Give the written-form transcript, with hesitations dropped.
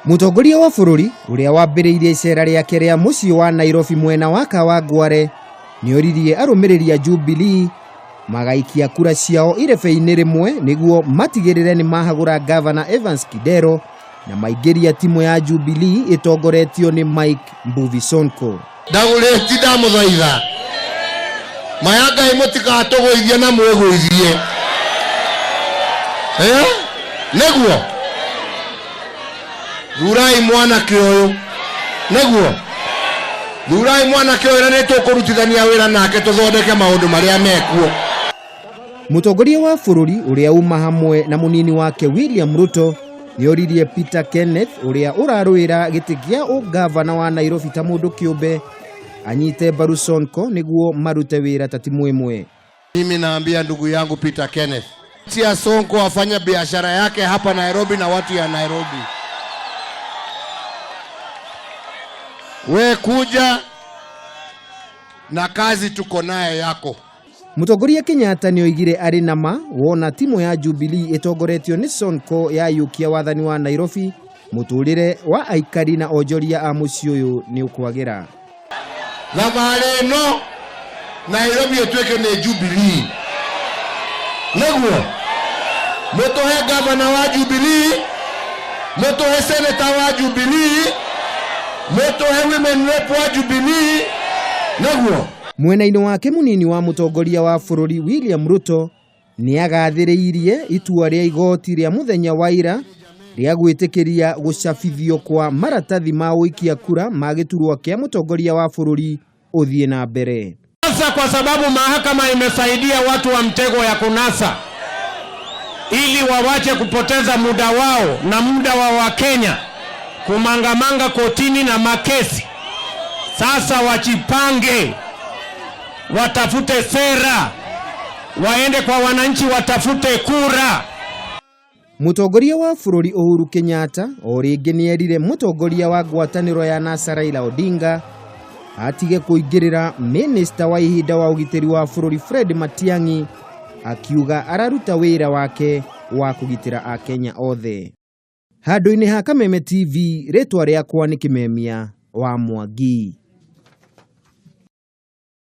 Mũtongoria wa bũrũri ũrĩa wambĩrĩirie icera rĩake rĩa mũciĩ wa Nairobi mwena wa Kawangware nĩoririe arũmĩrĩri a Jubilee magaikia kura ciao irebe-inĩ rĩmwe nĩguo matigĩrĩre nĩ mahagũra Gavana Evans Kidero na maingĩria timũ ya Jubilee ĩtongoretio nĩ Mike Mbuvi Sonko. Ndagũrĩti ndamũthaitha maya Ngai mũtigatũgũithie na mwĩgũithie eh? Nĩguo thurai mwanake ũyũ, nĩguo thurai mwanake ũyũ na nĩtũkũrutithania wĩra nake tũthondeke maũndũ marĩa mekuo. Mũtongoria wa bũrũri ũrĩa uma hamwe na mũnini wake William Ruto nĩoririe Peter Kenneth ũrĩa ũrarũĩra gĩtĩ kĩa ũgavana wa Nairobi ta mũndũ kĩũmbe anyite mbaru Sonko nĩguo marute wĩra ta timu ĩmwe. Mimi naambia ndugu yangu Peter Kenneth, tia Sonko afanye biashara yake hapa Nairobi na watu ya Nairobi. We kuja na kazi tuko naye yako. Mũtongoria Kenyatta nĩoigire arĩ na ma wona timũ ya Jubilee ĩtongoretio nĩ Sonko yayũkia wathani wa Nairobi, mũtũrĩre wa aikari na onjoria a mũciĩ ũyũ nĩ ũkwagĩra. Thabarĩ ĩno Nairobi ĩtuĩke nĩ Jubilee, nĩguo mũtũhe gavana wa Jubilee, mũtũhe senator wa Jubilee, mũtũhe women rep wa Jubilee, nĩguo. Mwena-inĩ wake mũnini wa mũtongoria wa bũrũri William Ruto nĩagathĩrĩirie itua rĩa igoti rĩa mũthenya wa ira rĩa gwĩtĩkĩria gũcabithio kwa maratathi ma ũikia kura ma gĩturwa kĩa mũtongoria wa bũrũri ũthiĩ na mbere. Sasa kwa sababu mahakama imesaidia watu wa mtego ya kunasa ili wawache kupoteza muda wao na muda wa Wakenya kumangamanga kotini na makesi. Sasa wajipange, watafute sera, waende kwa wananchi watafute kura. Mũtongoria wa bũrũri Uhuru Kenyatta o rĩngĩ nĩerire mũtongoria wa ngwatanĩro ya NASA Raila Odinga atige kũingĩrĩra minista wa ihinda wa ũgitĩri wa bũrũri Fred Matiang'i akiuga araruta wĩra wake wa kũgitĩra Akenya othe. Handũ-inĩ ha Kameme TV, rĩtwa rĩakwa nĩ Kĩmemia wa Mwangi.